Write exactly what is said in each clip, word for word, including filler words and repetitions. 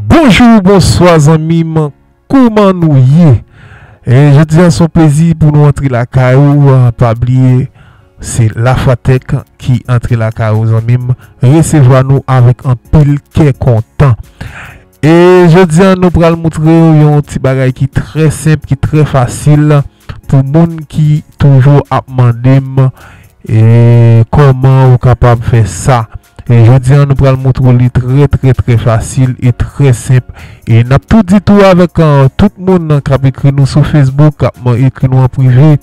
Bonjou, bonswa zanmi m, kouman nou ye? E jodi a se yon plezi pou nou antre lakay ou, pa bliye se Lafwatèk ki antre lakay ou zanmi m, resevwa nou avèk anpil kè kontan. E jodi a nou pral montre w yon ti bagay ki trè senp, ki trè fasil pou moun ki toujou ap mande m e kòman ou kapab fè sa. E jodi a nou pral montre w li trè trè trè fasil e trè senp. E n ap tou di tou avèk uh, tout moun k ap ekri nou sou Facebook, k ap ekri nou an prive,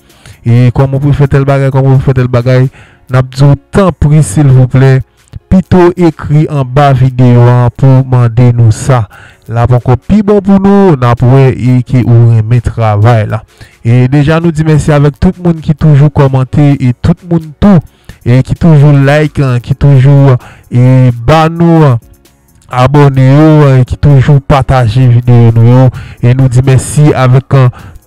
e kòman pou fè tèl bagay, kòman pou fè tèl bagay, n ap di w tanpri silvouplè, pito ekri anba videyo a pou mande nou sa. L ap ankò pi bon pou nou, n ap wè e ke ou renmen travay la. E deja nou di mèsi avèk tout moun ki toujou kòmante e tout moun tou e ki toujou like, ki toujou e ba nou abòne yo, e ki toujou pataje videyo nou yo. E nou di mèsi avèk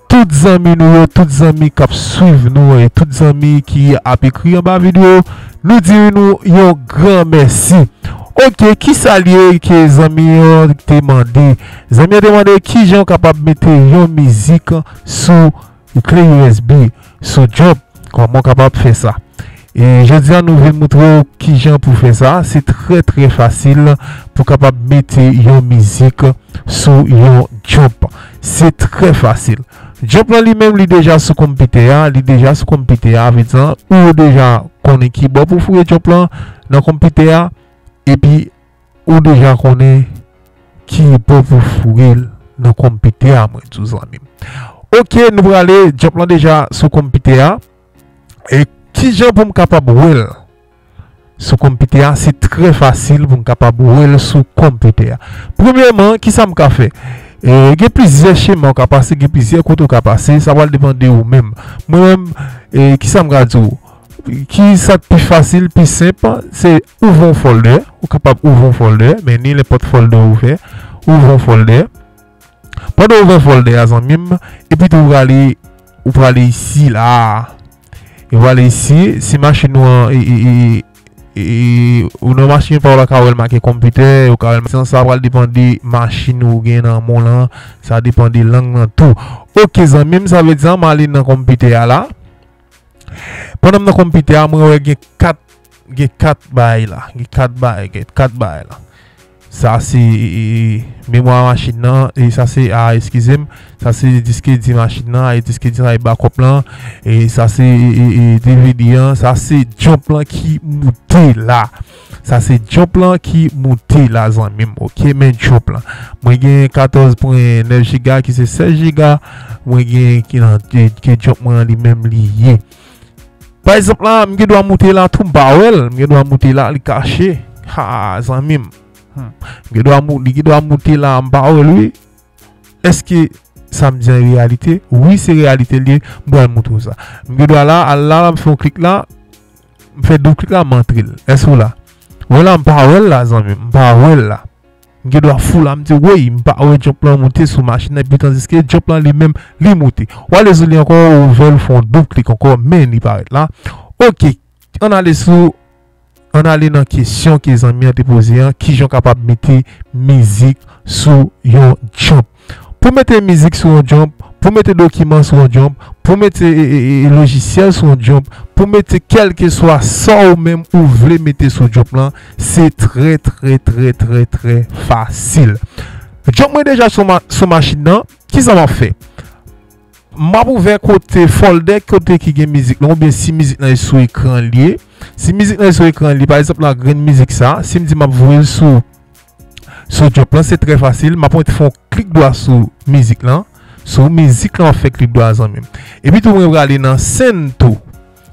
tout zanmi nou yo, tout zanmi k ap swiv nou e tout zanmi ki ap ekri anba videyo. Nou di nou yon gran mèsi. Ok, kisa l ye ke zanmi an te mande? Zanmi an te mande kijan w kapab mete yon mizik sou kle U S B, sou Jump. Kòman w kapab fè sa? E jodi a nou vin montre w kijan pou fè sa. Se trè trè fasil pou kapab mete yon mizik sou yon Jump. Se trè fasil. Jump lan li menm li deja sou konpitè a, li deja sou konpitè a, vle di ou deja konnen ki bò pou foure Jump lan nan konpitè a, epi ou deja konnen ki bò pou foure l nan konpitè a, mwen di w zanmi m. Ok, nou prale, Jump lan deja sou konpitè a. E kijan pou m kapab wè l sou konpitè a? Se trè fasil pou m kapab wè l sou konpitè a. Premyèman, kisa m ka fè? E, gen plizyè chemen w ka pase, gen plizyè kote w ka pase, sa pral depann de ou menm. Mwen menm, e, kisa m ka di w? Ki sa k pi fasil, pi senp, se ouvri yon folder. Ou kapab ouvri yon folder, men ni nenpòt folder ou fè. Ouvri yon folder. Pandan w ouvri folder a, zanmi m, epi tou ou prale, ou prale isi la. E ou prale isi, si machin ou an, e, e, e, e, ou nan machin pa w la ka wè l make konpitè, ou ka wè l, sa pral depann de machin ou gen nan men w lan, sa depann de lang lan tou. Ok, zanmi m, sa vle di an m ale nan konpitè a la. Pandan m nan konpitè a, mwen wè gen kat, gen kat bagay la. Gen kat bagay, gen kat bagay la. Sa se, e, e, memwa machin nan, e sa se, a, eskize m, sa se diske di machin nan, e diske di sa e bakòp lan, e sa se, e, e, e, D V D an, sa se Jump lan ki moute la. Sa se Jump lan ki moute la, zanmi m. Ok, men Jump lan. Mwen gen katòz pwen nèf jiga ki se sèz jiga. Mwen gen ki nan, ke, ke Jump mwen an li menm li ye. Pa egzanp la, m gen dwa moute la tou m pa wè l. M gen dwa moute la, li kache. Ha, zanmi m. Hmm. M gen dwa mou-, li gen dwa moute la, m pa wè l, wi. Èske sa m di an reyalite? Wi, se reyalite l ye. M pral montre w sa. M gen dwa la, al la, m fè yon klik la. M fè doub klik la, m antre l. Èske w la? Wè la, m pa wè l la, zanmi m. M pa wè l la. M gen dwa fou la, m di, woy, m pa wè Jump lan moute sou machin nan, epi tandiske Jump lan li menm, li moute. W ale sou li ankò, ou ouvè l, fè yon doub klik ankò, men li parèt la. Ok, ann ale sou, ann ale nan kesyon ke zanmi an te poze an, kijan w kapab mete mizik sou yon Jump? Pou mete mizik sou yon Jump, pou mete dokiman sou yon Jump, pou mete, e, e, e, lojisyèl sou yon Jump, pou mete kèlkeswa sa ou menm ou vle mete sou Jump lan, se trè, trè, trè, trè, trè fasil. Jump mwen deja sou ma-, sou machin nan, kisa m ap fè? M ap ouvè kote folder kote ki gen mizik lan, oubyen si mizik lan sou ekran li ye. Si mizik lan sou ekran li, pa egzanp la, grenn mizik sa, si m di m ap voye l sou sou Jump lan, se trè fasil. M ap mete fè yon klik dwa sou mizik lan. Sou mizik lan, w ap fè klik dwa, zanmi m. Epi tou, mwen prale nan Send To.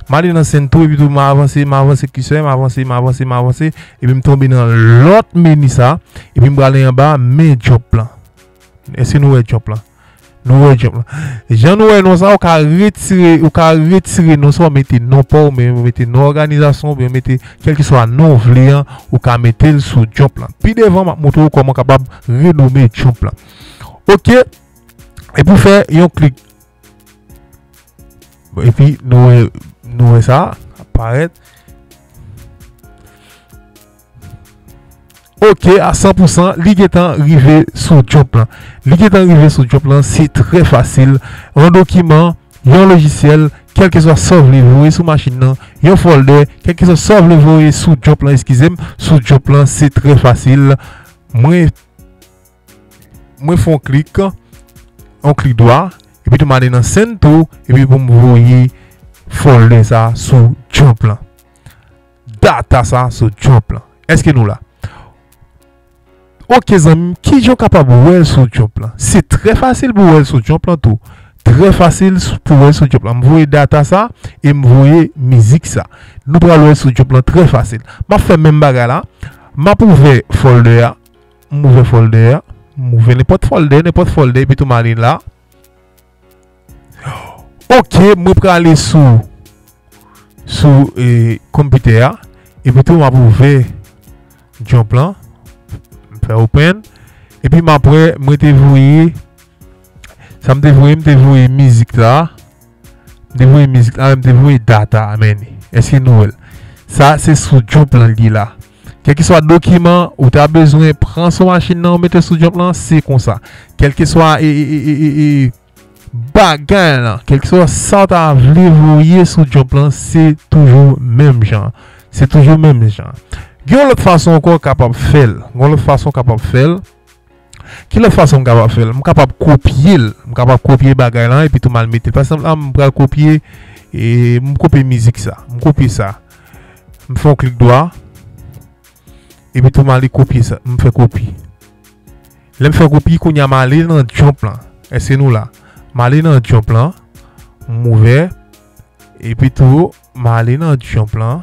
M ale nan Send To, epi tou, m avanse, m avanse kisè, m avanse, m avanse, m avanse. Epi m tonbe nan lòt meni sa. Epi m prale anba, men Jump lan. Èske nou wè Jump lan? Nou wè Jump lan. Jan nou wè non sa, ou ka retire, ou ka retire non sa, ou mete non pa w, men ou mete non òganizasyon, oubyen ou mete kèlkeswa non w vle an, ou ka mete l sou Jump lan. Pi devan, m ap montre w kòman w kapab renome Jump lan. Ok. E pou fè yon klik. Epi nou wè, nou wè sa ap parèt. Ok, a san pou san, li gentan rive sou Jump lan. Li gentan rive sou Jump lan, se trè fasil. Yon dokiman, yon lojisyèl, kèlkeswa sa w vle voye sou machin nan, yon folder, kèlkeswa sa w vle voye sou Jump lan, eskize m, sou Jump lan, se trè fasil. Mwen, mwen fè yon klik, yon klik dwa, epi tou m ale nan Send to, epi pou m voye folder sa sou Jump lan. Data sa sou Jump lan. Èske nou la? Ok, zanmi m, kijan w kapab wè l sou Jump lan? Se trè fasil pou wè l sou Jump lan tou. Trè fasil s- pou wè l sou Jump lan. M voye data sa e m voye mizik sa. Nou pral wè l sou Jump lan trè fasil. M ap fè menm bagay la. M ap ouvè folder a. M ouvè folder a. M ouvè nenpòt folder, nenpòt folder, epi tou m ale la. Ok, mwen prale sou sou e, konpitè a. Epi tou m ap ouvè Jump lan. M fè open. Epi m ap wè, mwen te voye, sa m te voye, m te voye mizik la. M te voye mizik la, m te voye data a, men èske nou wè l? Sa se sou Jump lan li ye la. Kèlkeswa dokiman ou ta bezwen pran sou machin nan, ou mete sou Jump lan, se konsa. Kèlkeswa e, e, e, e, e, e, bagay lan, kèlkeswa sa w ta vle voye sou Jump lan, se toujou menm jan. Se toujou menm jan. Gen yon lòt fason ankò w kapab fè l. Gen yon lòt fason w kapab fè l. Ki lòt fason m kapab fè l? M kapab kopye l. M kapab kopye bagay lan epi tou m al mete l. Pa egzanp, la, m pral kopye, e, m kopye mizik sa. M kopye sa. M fè yon klik dwa. Epi tou m ale kopye sa. M fè kopi. Lè m fè kopi, kounye a m ale nan Jump lan. Èske nou la? M ale nan Jump lan. M ouvè. Epi tou, m ale nan Jump lan.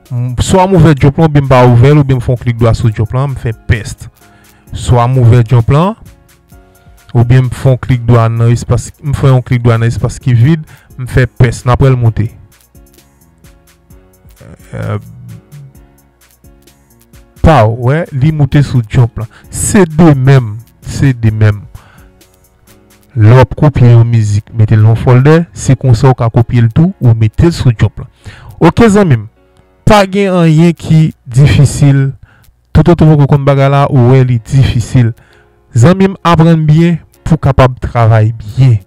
M- Swa m ouvè Jump lan, oubyen m pa ouvè l, oubyen m fè yon klik dwa sou Jump lan, m fè paste. Swa m ouvè Jump lan, oubyen m fè yon klik dwa nan espas, m fè yon klik dwa nan espas ki vid, m fè paste. N ap wè l moute. Euh, pa w wè, li moute sou Jump lan. Se de menm, se de menm. Lè w ap kopye yon mizik, mete l nan yon folder, se konsa w ka kopye l tou, ou mete l sou Jump lan. Ok, zanmi m, pa gen anyen ki difisil. Toutotan w poko konn bagay la, ou wè li difisil. Zanmi m, aprann byen pou w kapab travay byen.